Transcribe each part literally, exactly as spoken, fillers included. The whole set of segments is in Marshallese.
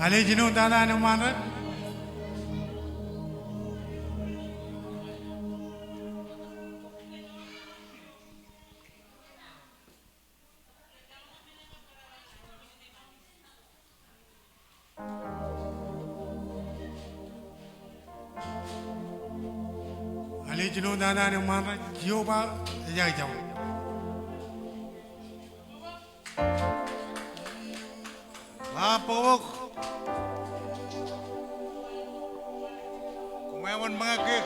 Alwōj ilo tata eo ṃaan rej. Alwōj ilo tata eo ṃaan rej, Jeova ejjab. Ba bōkbōk. Koṃ wōnṃaanḷọk ke.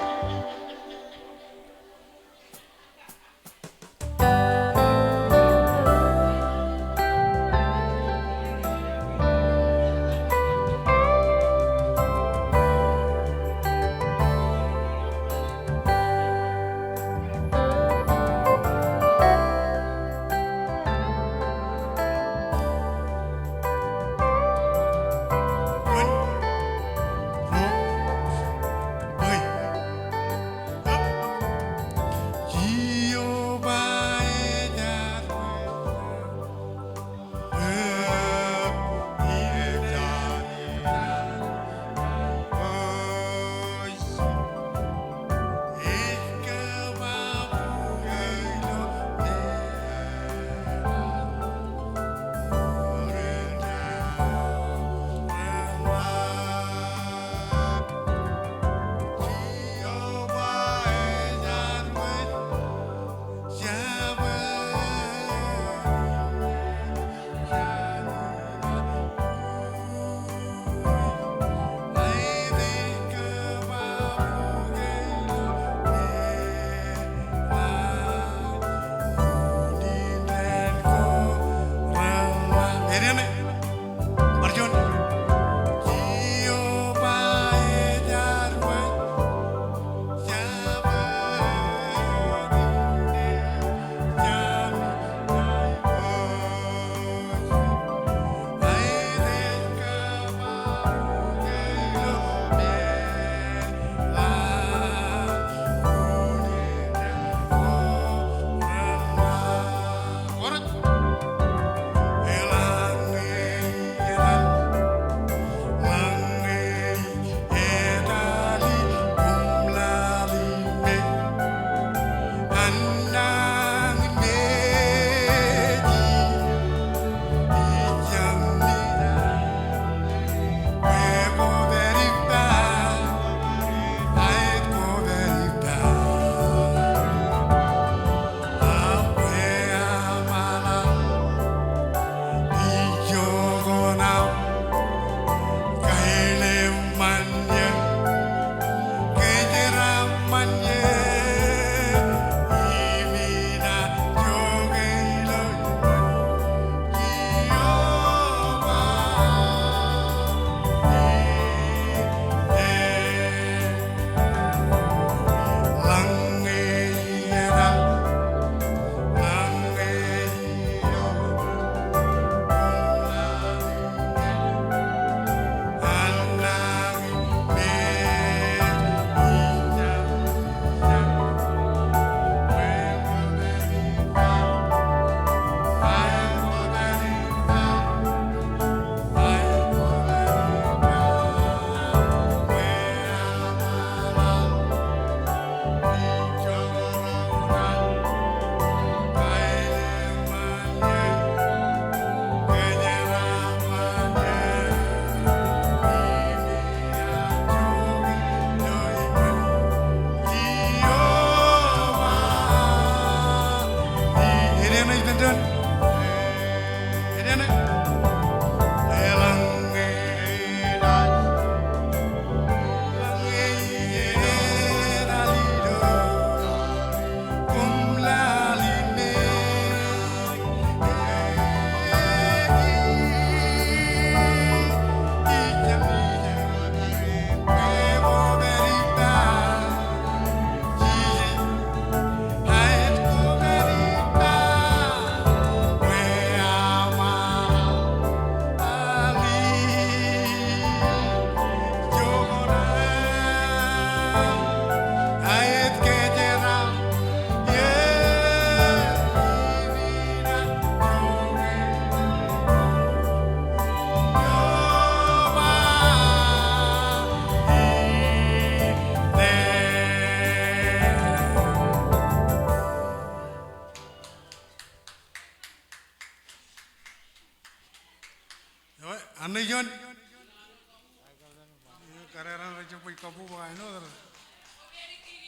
Anij eo.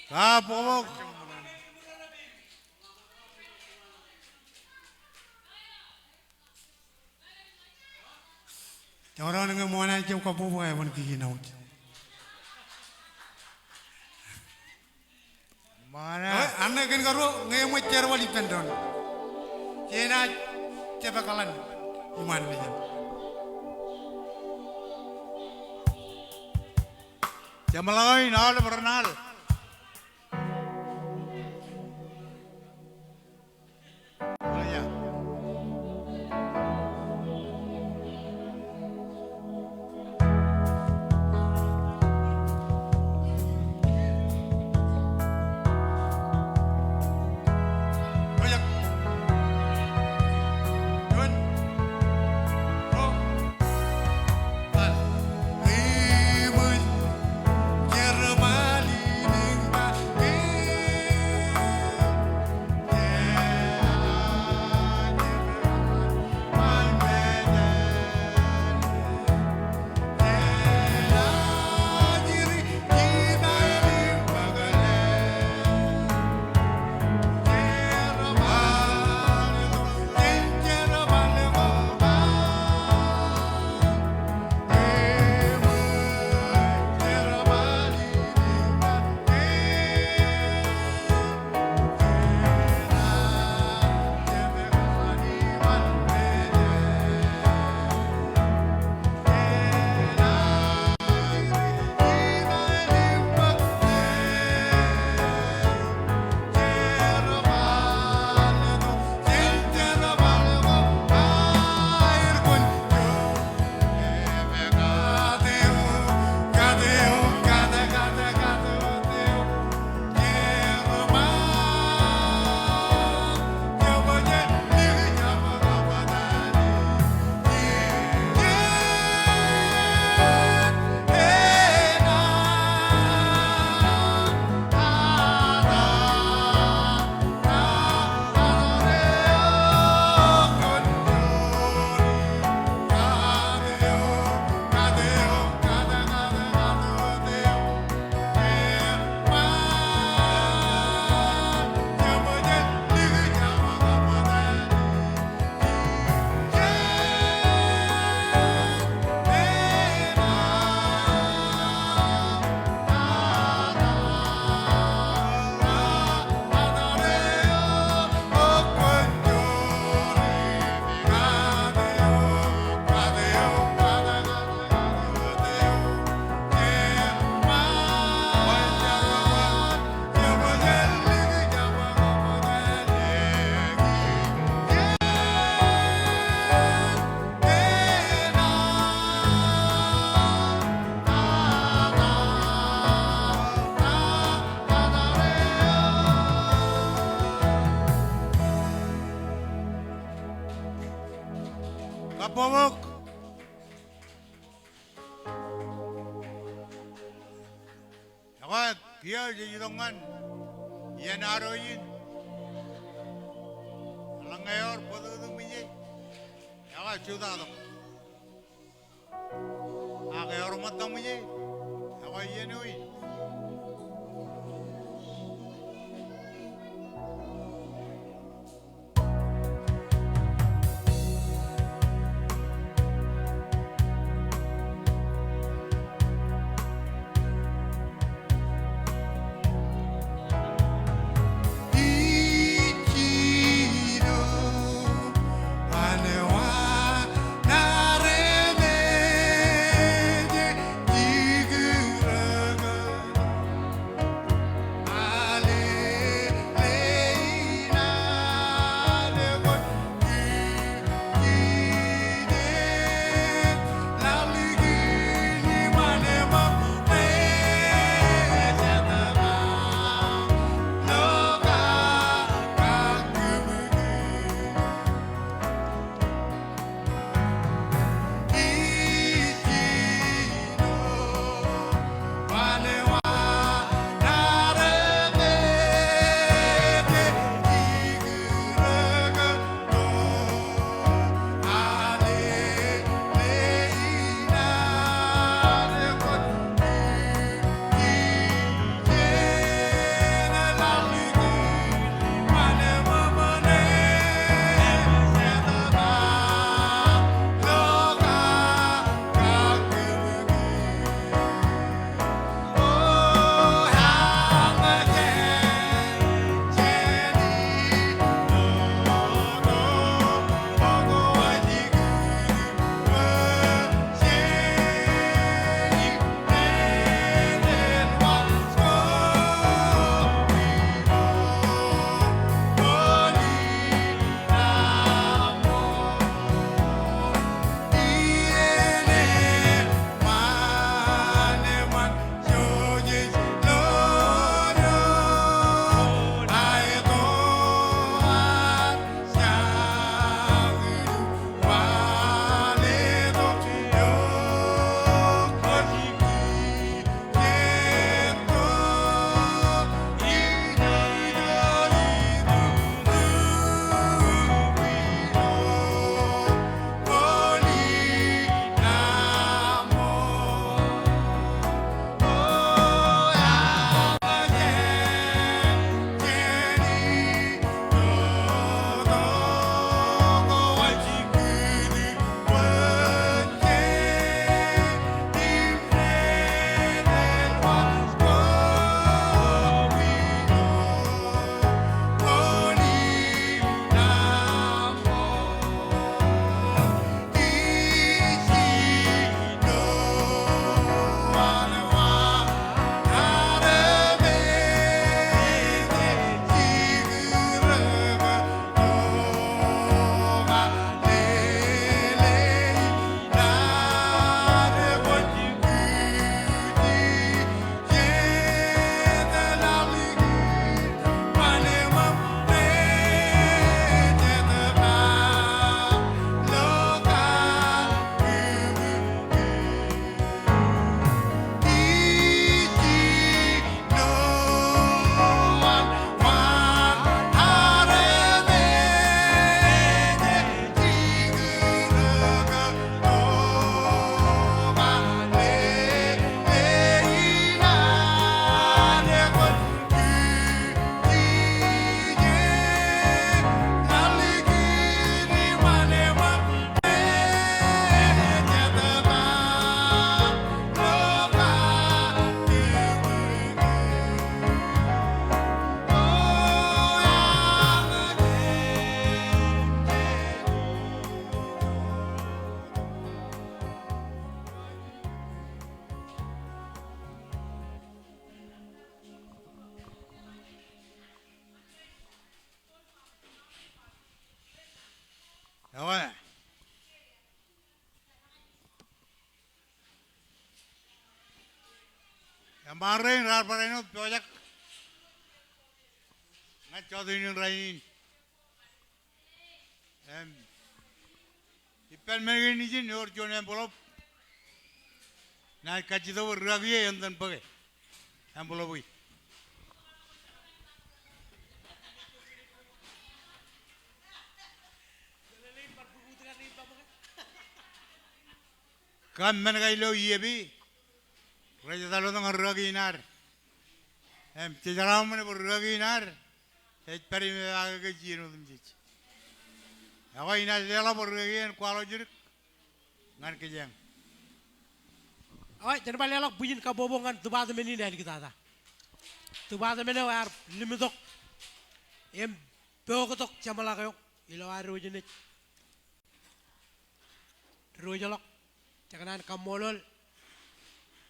Kabbokbok. Jekdọọn ñe ṃoṇe jab kabbokbok eban kiki in wōt. Ṃoṇe. Eo, eṇ kōn karuo ñe eṃōj jerbal ippān doon. Jenaaj jepekḷan iṃaan nejin. Jeṃḷọkin aolep ren al. Kabbokbok. Ekwe, kiiō jej itok ñan iien ad eo in. Eḷaññe ewōr bōtōktōk ṃwije, ekwe, jutatok. Ak ewōr ṃōttaṃ ṃwije, ekwe, iien eo in. Eṃṃaan rein raar barāinwōt pojak ñan jọteen in rainin. Im ippān men kein ijin ewōr juon envelope. Naaj kajjitōk bwe ri-kaki e enten bōke envelope in. Kab men ko ilo E F E, rej etal wōt ñan ri-kaki in ad. Im jej jeraaṃṃan bwe ri-kaki in ad ej pād im epaake kōj iien otemjej. Ekwe, inaaj leḷọk bwe ri-kaki en kwaḷọk jidik ñan kōjeañ. Ekwe, jen bar leḷọk bwijin kabbokbok ñan department in āliktata. Department eo ear limtok im pokake tok jeṃḷọk eo ilo ad wōj eṇ ej diwōjḷọk. Jej kōṇaan kaṃṃoolol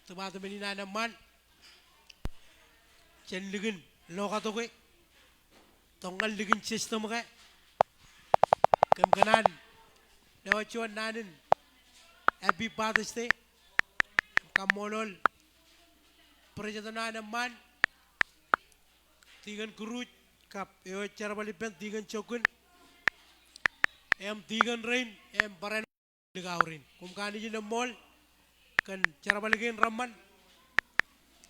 department in an eṃṃaan jān likin lokatoke, tok ñan likin system ke, kōm kōṇaan lewōj juon naan in Happy Father's Day. Kaṃṃoolol President an eṃṃaan, Deacon Cruz, kab eo ej jerbal ippān, Deacon Jokin, im deacon rein, im barāinwōt likao rein. Koṃ kanooj in eṃṃool kōn jerbal kein reṃṃan.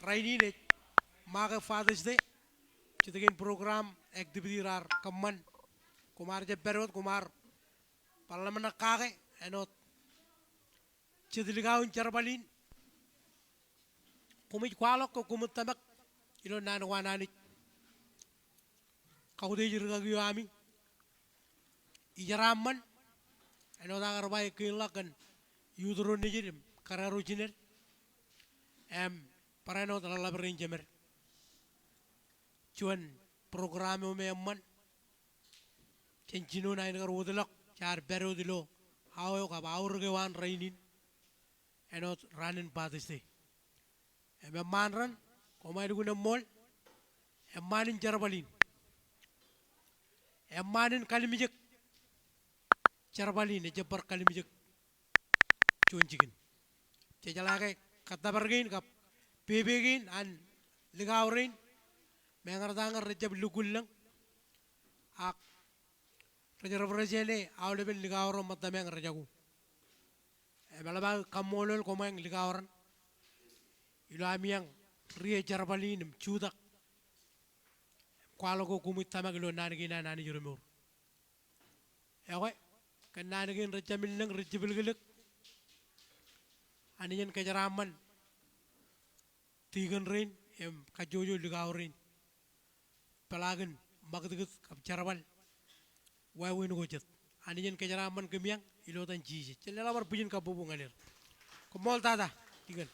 Rainin ej make Father's Day. Jet kein program activity raar kōṃṃan. Koṃ ar jab pād wōt, koṃ ar bar ḷōmṇak kake āinwōt jet likao in jerbal in. Koṃij kwaḷọk ke koṃij tōmak ilo naan ko an Anij. Kautiej ri-kaki eo ami. Ijeraaṃṃan āinwōt aō kar ba ekkejel ḷọk kōn youth ro nejid im kōrā ro jined. Im barāinwōt ḷōḷḷap rein jemed. Juon program eo me eṃṃan jān jinoin aer kar wōtlọk, jaar pād wōt ilo aō eo kab aorōk eo an rainin āinwōt raan in Father's Day. Im eṃṃaan raṇ, koṃ ar lukkuun eṃṃool, eṃṃaan in jerbal in. Eṃṃaan in kalimjek jerbal in, ejjab bar kalimjek juon jikin. Jejeḷā ke kōttōpar kein kab pepe kein an likao rein, meñe rej ta ñan rejjab lukkuun lōñ, ak rej represent e aolepen likao ro ṃōttōmeañ rejako. Im eḷap aō kaṃṃoolol koṃeañ likao raṇ ilo ami ej ri-jerbal in im jutak kwaḷọk ko koṃij tōmak ilo naan kein an Anij remour. Ekwe, kōn naan kein rej jāmin lōñ, rej jepḷōklōk, Anij en kōjeraaṃṃan deacon rein im kajjojo likao rein peḷaakin ṃakūtkūt kab jerbal wāween ko jet. Anij en kōjeraaṃṃan kōm iọkwe ilo etan Jisōs. Jen leḷọk bar bwijin kabbokbok ñan er. Koṃṃool tata, deacon.